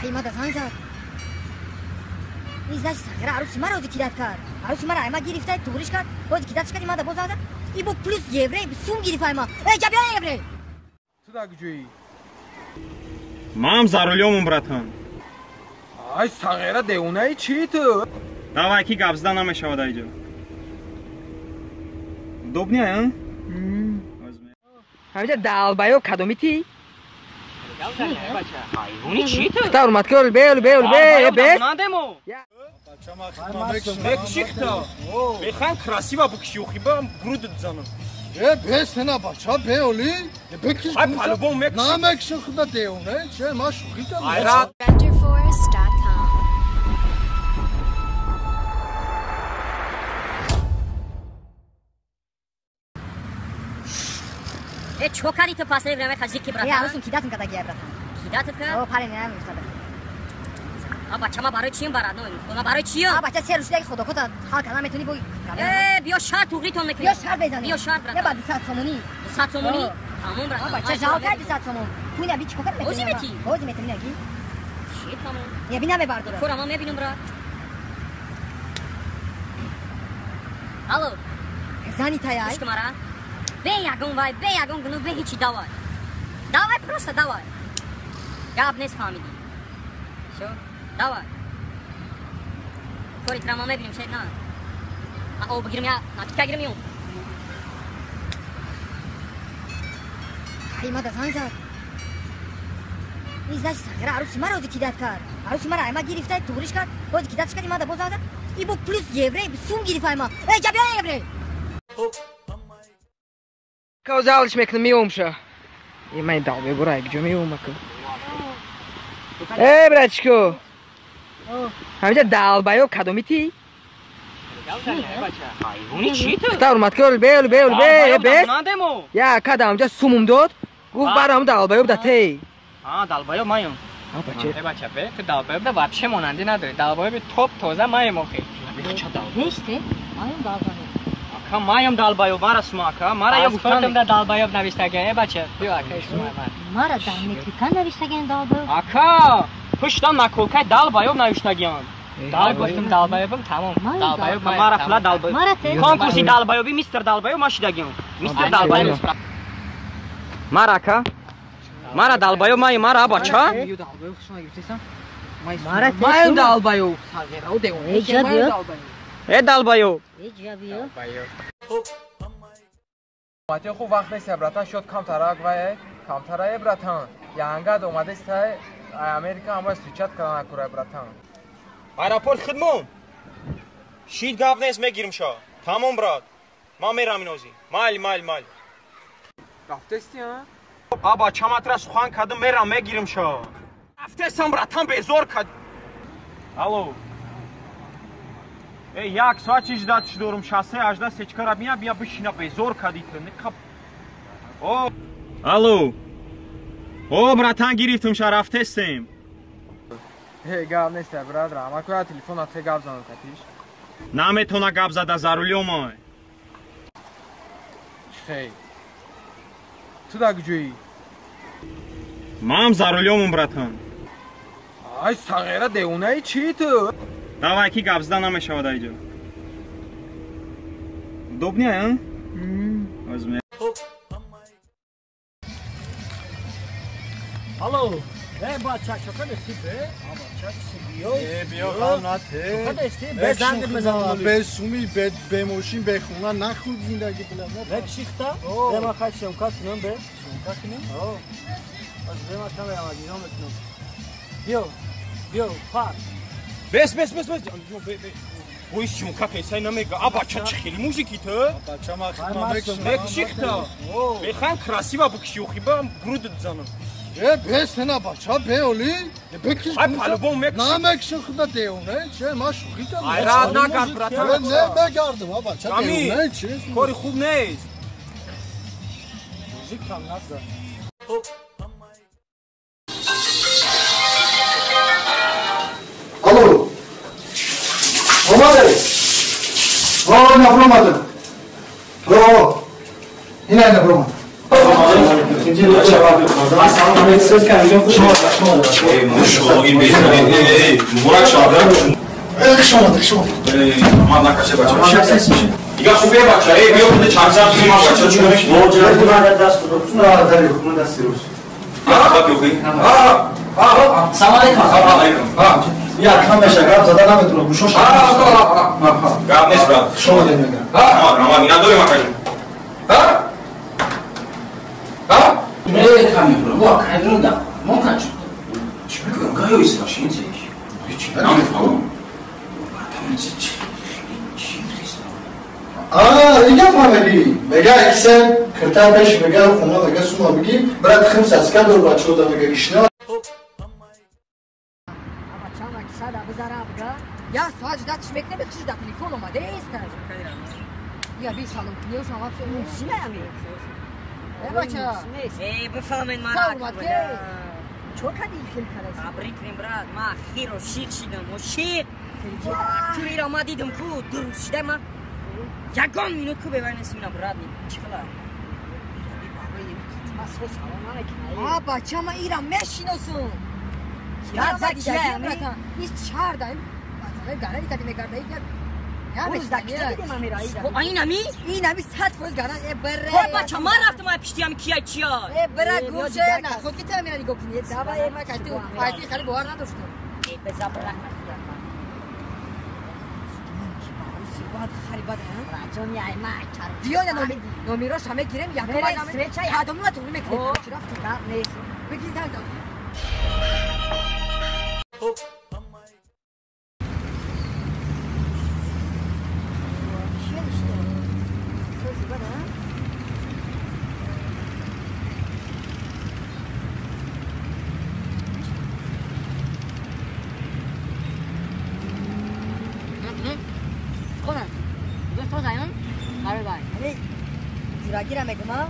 Аймада занг зад. Ин значит сағира аруси мара ози кидат кард. Аруси мара айма гирифта, туғриш кард, ози кидатш кард, имада боз занг зад. И бо плюс еврей сум гирифт айма. Эй, ҷа биё еврей! Ту дар куҷоӣ? Ман за рулёмум, братан. Ай, сағира девонаи чӣ ту? Давай, ки гап зада намешавад айҷо. Удобный, а? Ҳамиҷа далбаё кадоми ти? Ҳайвони чӣ ту? Хта ҳурматкор бел бел бе бе. Мекшихта. Механ красиво букши ухиба груд занам. Э, бес на бача беоли. Бекиш. Ай по-любому мекши. На мекши худа деоне, че ма шухи кардам. Айра. Renderforest.com. Э, чо кардӣ ту пасаи время хаҷики, братан? Э, арусум кидатм кардагия, братан. Кидатм кард? О, паре не мефтада. А бача ма барои чием барад? Ма барои чием? А бача се рӯшидаги худокота ҳал карда метавонӣ бо. Э, биё шарт туғритон мекунем. Биё шарт безанем. Биё шарт, братан. Э, ба 200 сомонӣ. 200 сомонӣ? Тамом, братан. А бача жал кард 200 сомон. Пули аби чико карда метавонӣ? Ози мети? Ози метавонӣ аги? Чи тамом? Не би намебардорам. Кора ман мебинам, брат. Алло. Зани таяй? Гӯш мара. Бе ягон вай, бе ягон гуноҳ, бе ҳичи давай. Давай, просто давай. Гап нест, фаҳмидӣ. Всё, давай. Кори тра ма мебинем, шед на. Ман об бигирам, я напитка гирам ё. Аймада занг зад. Ин значит сағира аруси мара ози кидат кард. Аруси мара айма гирифта, туғриш кард, ози кидатш кард, имада боз занг зад. И бо плюс еврей сум гирифт айма. Эй, ҷа биё еврей! Каузалиш мекунам меомша. Е, ман далбе бура, куҷо меом ака? Э, братчико. Ҳамиҷа далбаё кадоми ти? Ҳайвони чӣ ту? Хта ҳурматкор бел бел бе бе. Я када ҳамҷа сумум дод, гуфт барам далбаё да тей. А, далбаё маем. А бача. Э, бача, бе, ту далбаё да вообще монандӣ надорӣ. Далбаёби топ тоза маем охи. Ча далбаё? Нест, э? Маем далбаё. Ака маем далбаёб, мара сума ака, мара я гуфтам да далбаёб навиштаган, э бача, биё ака сума ман. Мара дар метрика навиштаган далбаёб. Ака, пуштам наколкай далбаёб навиштаган. Гуфтам далбаёбам, тамом. Далбаёб мара фла далбаёб. Конкурси далбаёби мистер далбаёб ма шидаган. Мистер далбаёб. Мара ака. Мара далбаёб май мара бача. Мара маем далбаёб. Сағира о девона. Э, далбаёб. Матиё хуб вақт нест, братан, шод камтарак вай, камтарае, братан. Янгад омадест, Америка ҳама встречать кардан акура, братан. Аэропорт хидмон. Шид гап нест, мегирим ша. Тамом, брат. Ман мерам инози. Майли, майли, майли. Рафтести, а? А бача матра сухан кардам, мерам мегирим ша. Рафтестам, братан, безор кад. Алло. Э, як соат чиз датш дорум, 618 сечкара бия, бия бишина безор кадит. Никап. О, алло. О, братан, гирифтум ша, рафтестем. Э, гап нест, брат, ама куя телефон ате гап занам катиш. Наметона гап зада за рулём. Хей. Ту дар куҷоӣ? Ман за рулёмум, братан. Ай, сағира девонаи чӣ ту? Давай, ки гап зада намешавад айҷо. Удобный, а? Возьми. Алло. Э, бача, чо кардести, бе? А бача, чӣ биё? Э, биё, ғам-нате. Чо кардести? Бе занг мезанам. Бе суми, бе бе мошин, бе хона, нахуд зиндагӣ билам. Бе кшихта? Бе ма хай съёмка кунам, бе. Съёмка кунем? О. Аз бе ма камера ма гиром мекунам. Биё, биё, пар. Бес, бес, бес, бес. Бе, бе. Ой, съёмка кесай намега. А бача, чӣ хели музики ту? Бача, ма хидмат мекунам. Мекшихта. Механ красиво букши ухиба груд занам. Э, бес на бача беоли. Бекиш. Ай, по-любому мекши. На мекши худа деоне, че ма шухи кардам. Ай, рад нагард, братан. Не мегардам, а бача деоне, че? Кори хуб нест. Музик там назад. Алло. Омаде. О, на промадем. О. Ина на промадем. Ассалому алайкум. Сөз кардем. Шумо шумо. Эй, мушо, ин беҳтарин. Эй, муборак шавад. Эй, хуш омадед, хуш омадед. Эй, ман накаше бача. Дига хубе бача. Эй, биё худи чанд чанд ман бача чун. Моҷаро ман даст рӯз. На, дар ман даст рӯз. А, Салом алайкум. Салом алайкум. Я кам меша гап зада наметунам. Гӯшош. Гап нест брат. Хуш омадед мегам. Ама ина дорем акаҷон. Не камера, ва камера да. Мо кач. Чӣ мекунам? Гаё исташин зек. Чӣ намефаҳмам. А, ига фаҳмидӣ. Мега аксен кирта пеш мега хона мега сума бигӣ, брат хим саска дор бачо да мега гишна. Я соат ждать шмекне бихшиш да телефон омаде исташ. Я би салом кунёшам вообще мусина ми. Э бача. Эй, бифаҳмед мара. Чо кади хел карас? Табрик кунем брат, ма хиро шиқ шидам, ошиқ. Туира ма дидам ку, дуруст шида ма. Ягон минут ку бевай несмина брат, чӣ хела? А бача ма ира мешиносум. Я зади дагим братан. Ис чар даим. Гарани кати мегардаи як. Инами? Инами 100% гаран. Э бра. Хо бача ма рафтам ай пиштиам кия чия. Э бра гумше на. Худ ки та мера нигоҳ кунӣ. Давай э ма кашти айти хали бовар надоштам. Э беза бра. Бад хари бад. Раҷони ай ма чар. Диё на номерош ҳаме гирем якум ай кадомуна туғри мекунем. Чӣ рафтем? Гап нест. Бигир занг зад. Ҷурагира мегӯма,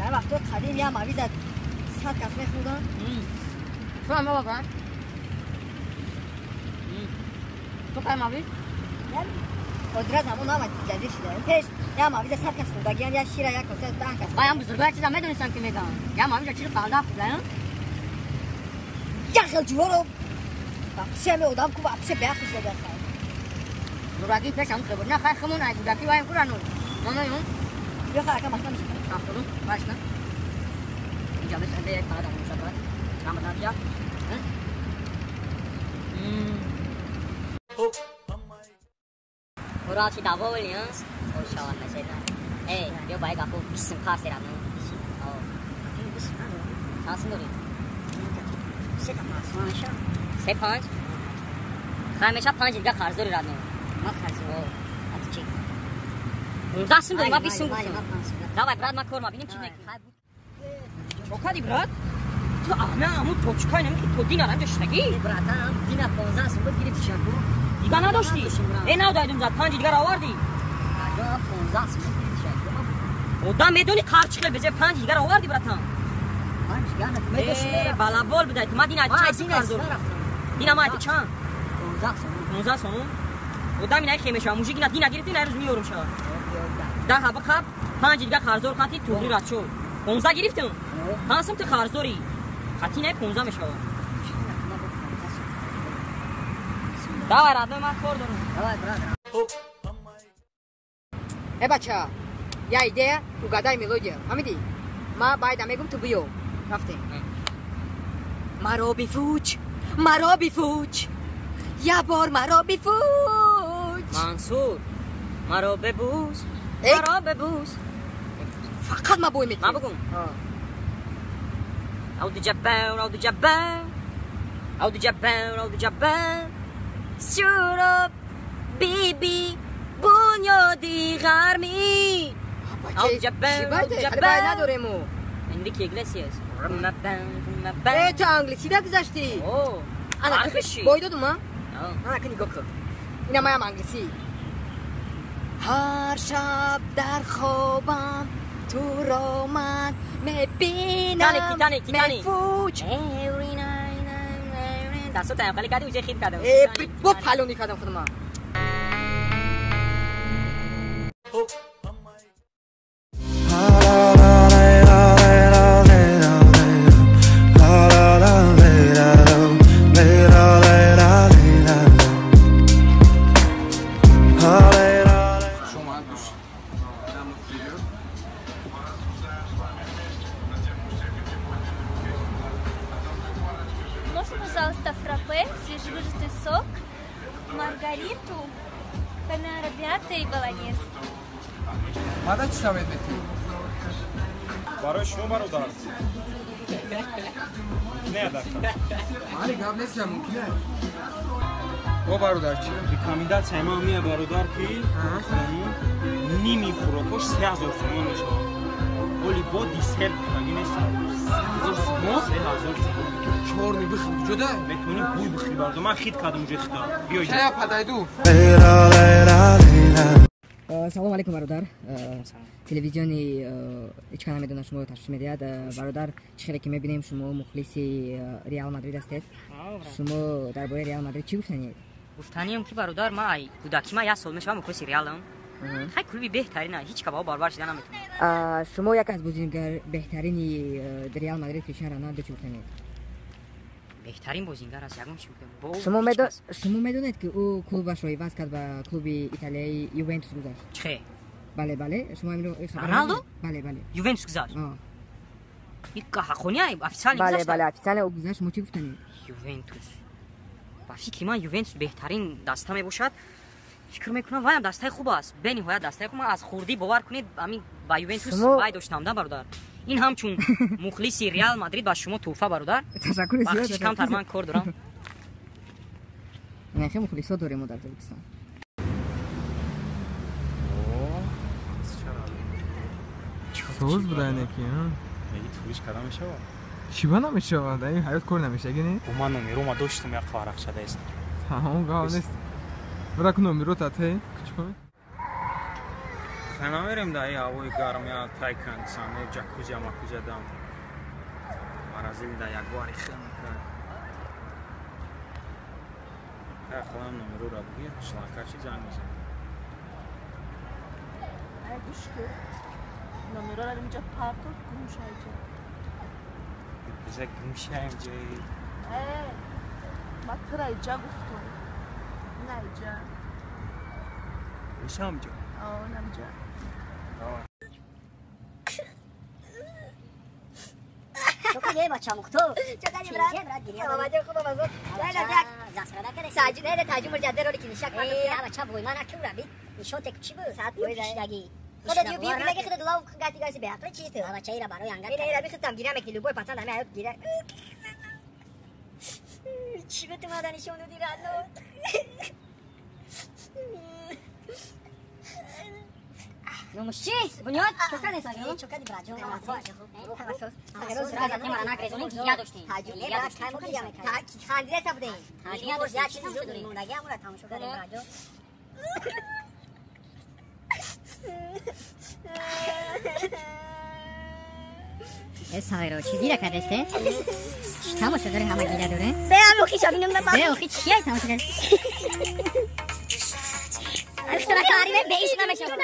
дар вақто қадим я мавиза 100 кас мехӯрдан. Ту ма Ту кай мавиз? Ҳозира замон ҳама ҷазир шуда. Пеш я мавиза 100 кас хӯрдагиам, я шира, я коса 10 кас. Баям бузургоя чиза медонистам ки мегӯям. Я мавиза чизи қалда хӯрдаям. Як хел ҷуворо вообще ме одам ку вообще беақл шуда. Ҷураги пеш ҳам хебуд. На хай химон ай ҷураги ваем курану. Мамаем. Бیا خرکم مخنا میشه. هفتادم باش نه. اینجا بس انده یک فقط همون شد باید. کم بدن بیا. برو چی دعوا ولی ها؟ خوشحال نشه. ای بیا باید گپو بیسم کار سرم. آه. چند سن داری؟ 3 تا 5. 3 5؟ همیشه 5 دیگه قرض داری رادنو. ما قرض دارم. چی؟ 15 сум дорӣ, ма 20 сум гуфтам. Давай брат, ма кор ма бинем чӣ мекунӣ. Чо кардӣ брат? Ту ана аму точкай нами ки то дина ранҷа шитагӣ? Братан, дина 15 сум буд гирифти шаку. Дига надоштӣ? Э надодум зад, 5 дигар овардӣ. Аҷо 15 сум буд гирифти шаку. Одам медонӣ қарчи хел безе 5 дигар овардӣ братан. 5 дигар медоштӣ. Э балабол будай, ма дина чай сум қарз дорам. Дина ма айти чанд? 15 сум. 15 сум? Одам ина хемеша, мужик ина дина гирифти, ина рӯз меёрум шава. 10 ҳаба қаб, 5 дига қарздор хати туғри рад шуд. 15 гирифтам. 5 сум ту қарздорӣ. Хати не 15 мешавад. Давай родной, ман кор дорам. Давай брат. Э бача, я идея, угадай мелодия. Фаҳмидӣ? Ма байда мегум ту биё. Рафтем. Маро бифуч, маро бифуч. Я бор маро бифуч. Мансур, маро бебӯс. Маро бебӯс. Фақат ма бой метавонам. Ма бугум. Ау диҷабан, ау диҷабан. Ау диҷабан, ау диҷабан. Сюроб биби бунёди ғармӣ. Ау диҷабан, ау диҷабан. Надорему. Энрике Иглесиас. Э, ту англисида гузаштӣ. Ана бой додум, а? Ана ки нигоҳ кун. Ина маям англисӣ. Ҳар шаб дар хобам туро ман мебинам. Мефуч. Дастотаям хали кардӣ, уже хит кардам. Э, бо палони кардам худма. пожалуйста, фраппе, свежевыжатый сок, маргариту, пенне аррабиата и болоньез. Мада чӣ совет метиҳӣ? Барои шумо, бародар. Не, дака. Мани гап нест, мумкин аст. О, бародар, чӣ? Рекомендация ман мия, бародар, ки хонум ними хӯрокҳош 3000 сомон мешавад. Оли бо десерт гуфтагӣ нест. 3000 сомон? 3000 сомон. Чорни бихӯр куҷода? Метавонӣ бӯй бихӯрӣ, бародар. Ман хит кардам уже хита. Биё инҷо. Чая падайду. Салом алейкум, бародар. Телевизиони ҳеч кас намедонад шуморо ташвиш медиҳад. Бародар, чӣ хеле ки мебинем, шумо мухлиси Реал Мадрид ҳастед. Шумо дар бораи Реал Мадрид чӣ гуфтаниед? Гуфтанием ки, бародар, ман ай кӯдакӣ, ман як сол мешавам мухлиси Реалам. Хай, клуби беҳтарина, ҳеҷ ка ба ӯ баробар шида наметавонад. Шумо як аз бозингар беҳтарини Реал Мадрид Криштиану Роналдо чӣ гуфтаниед? Беҳтарин бозингар аст, ягон чӣ гуфтем. Бо ӯ Шумо ҳеҷ кас. Шумо медонед, ки ӯ клубашро иваз кард, ба клуби италияи Ювентус гузашт? Чӣ? Бале, бале, шумо инро хабар Роналдо? надоред? Бале, бале. Ювентус гузашт? А. Ҳаққония, официально Бале, гузашт? бале, официально ӯ гузашт. Шумо чӣ гуфтаниед? Ювентус, ба фикри ман, Ювентус беҳтарин даста мебошад. Фикр мекунам, ваям дастаи хуб аст, бениҳоят дастаи хуб. Ман аз хурдӣ, бовар кунед, ҳамин ба Ювентус вай доштам да, бародар. Ин ҳамчун мухлиси Реал Мадрид ба шумо тӯҳфа, бародар. Ташаккури зиёд. Бахшиш, камтар ман кор дорам. Нахе мухлисо дорем мо дар Тоҷикистон. Соз буда неки, а? Меги туриш карда мешавад? Чӣ ба намешавад? Ин ҳаёт кор намешаги, не? Бо ман номерома доштум, як варақ шудааст. Тамом, гап нест. Бира ку номеро тате, кучко. Хай, намерем да ин ҳавои гарм я тай кондиционер, ҷакузия макузия дам. Маразил да ягвари хел мекунад. Хай, холам номерора бугӯя, шланкачи занг мезанам. Ай, гӯш кун. Номерора инҷа партор, гум шайҷа. Биза гум шаем ҷои. Э, ма тура иҷа гуфтум. На иҷа. Мешавам ҷо. О, намҷа. Чокади, бача Мухтор. Чокади, брат. Саломатӣ, хубам аз. Лайла як. Засрада кардеси? Саҷи не, таҷу мурҷаде роли ки нишак ман. Э, бача, вой, ман акюра бит. Нишон тек чӣ буд? Саат бой Пишдаги. Худат ю бию билаги худат лав гати гаси беақли чӣ ту? Бача, ира барои ангар. Ина ира бихудам гира мекни любой пацан ҳами ҳаёт гира. Чӣ буд ту мада нишон доди, родно? Номуш чӣ? Бунёд? Чокади сагро? Чокади, браҷон. Ҳамасоз. Ҳамасоз, мара нагрезонем, гиря доштем. Таҷу не, Гиря брат, доштем. кай мо гиря мекардем. Хандида будем. Гиря доштем. Як чизи зуд мондаги ҳамура тамошо кардем, браҷон. Э, сагро, чӣ гиря кардесте? Чӣ тамошо дори, ҳама гиря доре? Бе, ами охи шабинам на. Бе, охи чия тамошо кардӣ? Ами хитора тариме, бе иш намешавад.